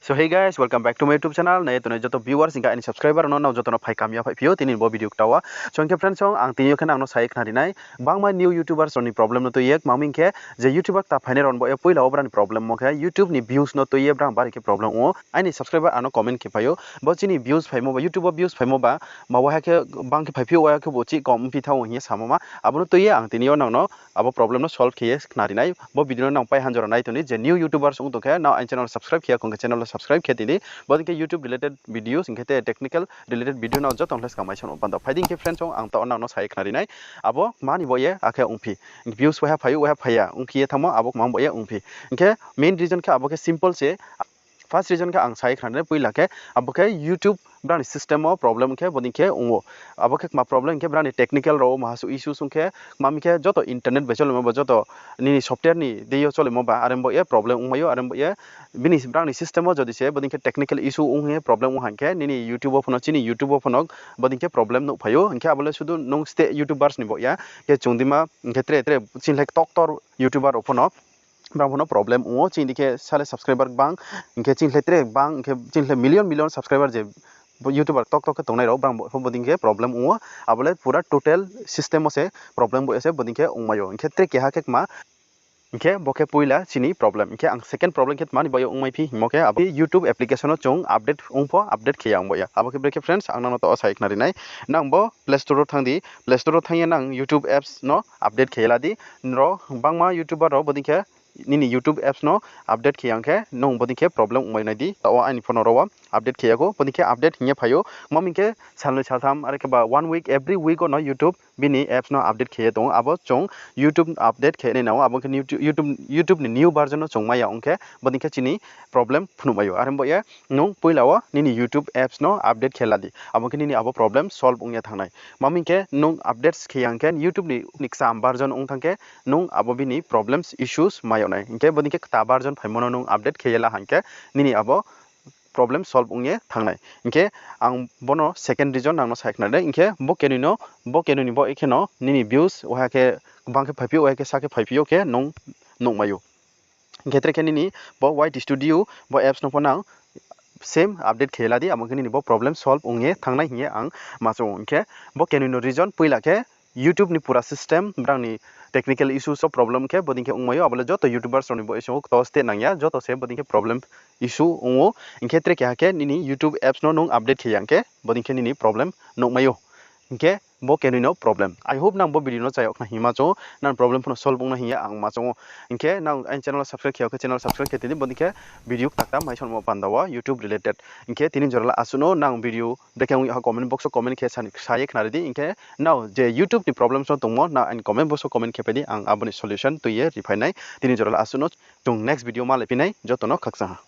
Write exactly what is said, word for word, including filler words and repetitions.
So hey guys, welcome back to my YouTube channel. Nai tongnai joto viewers hingkhe aini subscriber no nrao joto no phai kamya phai phi ou tini bo video kta wo. So hingkhe friends song, ang tini yo khe nang no sai khna ri nai. Bangma new YouTubers rao ni problem no tui ye, kma hing khe je YouTuber kta phainai rao ni bo ye poila wo brang ni problem mo khe YouTube ni views no tui ye brang bari khe problem ong ou. Aini subscriber ano comment khe phai ou. Bo chini views phaimo ba, YouTube wo views phaimo ba, ma waha khe bang khe phai phi ou, waha khe bo chih kom ongphi thanng ou hing ye samo ma. Abo no tui ye ang tini yo nang no abo problem no solve khe ye khna ri nai. Bo video no nang pai hanjora nai tong di, je new YouTubers ong tong khe, nrao aini channel subscribe khe ya khong khe channel subscribe khe tong di. Bodei khe YouTube related videos, hingkhe te technical related video nrao joto no le skang mai sano panda. Phai di hingkhe friends song, ang taoh nang no sai khna ri nai. Abo kma ni bo ye akhe ongphi. Views waha phai ou, waha phai ya, ongphi ye thanngmo, abo kma bo ye ongphi. Hingkhe main reason khe abo khe simple se. First reason khe ang sai khna ri nai, poila khe abo khe YouTube brang ni system wo problem khe bodei khe ong ou. Abo khe kma problem khe brang ni technical rao wo maha suh issues ong khe, kma mi khe joto internet bai cholemo ba, joto nini software ni deing yo cholemo ba, are bo ye problem ongmai ou, are bo ye bini brang ni system wo jodi se bodei khe technical issue ong ye problem ong ha hing khe, nini YouTube wo pho no, chini YouTube wo pho no bodei khe problem nuhphai ou. Hingkhe abo le sudu nung state YouTubers ni bo ya, khe chung dima, hingkhe tre tre chini le ktor ktor YouTuber rao pho no, brang pho no problem ong ou, chini dei khe sale subscriber gbang, hingkhe chini le tre gbang, hingkhe chini le million million subscriber je YouTuber ktor ktor khe tongnai rao, brang pho bodei khe problem ong ou. Abo le pura total system wo se problem bo ye se bodei khe ongmai ou. Hingkhe tre keha khe kma, hingkhe bo khe poila chini problem. Hingkhe ang second problem khe tma ni bo ye ongmai phi hingmo khe, abo YouTube application no chung update ong pho update khe ya ong bo ya. Abo khe brekhe friends, ang nang no taoh wo sai khna ri nai. Nang bo Play Store wo thanng di, Play Store wo thanng ye nang YouTube apps no update khe ye la di. Nrao bangma YouTuber rao bodei khe nini YouTube apps no update khe ya ong khe nung bodei khe problem ongmai nai di. Taoh wo aini phone rao wo update khe ya khou, bodei khe update hing ye phai ou. Kma hing khe salnoi saltham, are khe ba one week, every week wo no YouTube bini apps no update khe ye tong ou. Abo chung YouTube update khe nai nang ou, abo khe YouTube, YouTube ni new version no chung mai ya ong khe, bodei khe chini problem phnuhmai ou. Are bo ye nung poila wo nini YouTube apps no update khe la di, abo khe nini abo problem solve ong ye thanng nai. Kma hing khe nung updates khe ya ong khe YouTube ni, ni kcham version ong thanng khe, nung abo bini problems, issues mai yag nai. Hingkhe bodei khe kta version phaimo no nung update khe ye la hing khe, nini abo problem solve ong ye thanng nai. Hingkhe ang bono second reason nang no sai khna ri nai. Hingkhe bo kenoi no, bo kenoi ni bo ye khe no nini views waha khe bang khe phai phi ou, waha khe sa khe phai phi ou khe nung nuhmai ou. Hingkhe tre khe nini bo Y T Studio bo apps no pho nang same update khe ye la di, abo khe nini bo problem solve ong ye thanng nai hing ye ang ma choung ou. Hingkhe bo kenoi no reason, poila khe YouTube ni pura system, brang ni technical issues wo problem khe bodei khe ongmai ou, abo le joto YouTubers rao ni bo issue kto state nang ya, joto se bodei khe problem issue ong ou. Hingkhe tre keha khe nini YouTube apps no nung update khe ya ong khe bodei khe nini problem nuhmai ou. Hingkhe bo kenoi no problem. I hope nang bo video no chayag khna hing ye ma choung ou, nang problem pho no solve ong nai hing ye ang ma choung ou. Hingkhe nang aini channel wo subscribe khe ya khe channel subscribe khe tong di, bodei khe video kta kta mai songmo panda wo YouTube related. Hingkhe tini jora le asuh no, nang video brekhe ong yag ha comment box wo comment khe sa ye khna ri di. Hingkhe nrao je YouTube ni problems no tongmo, nang aini comment box wo comment khe phai di, ang abo ni solution tui ye riphai nai. Tini jora le asuh no, chung next video malai phi nai, joto no khakchang ha.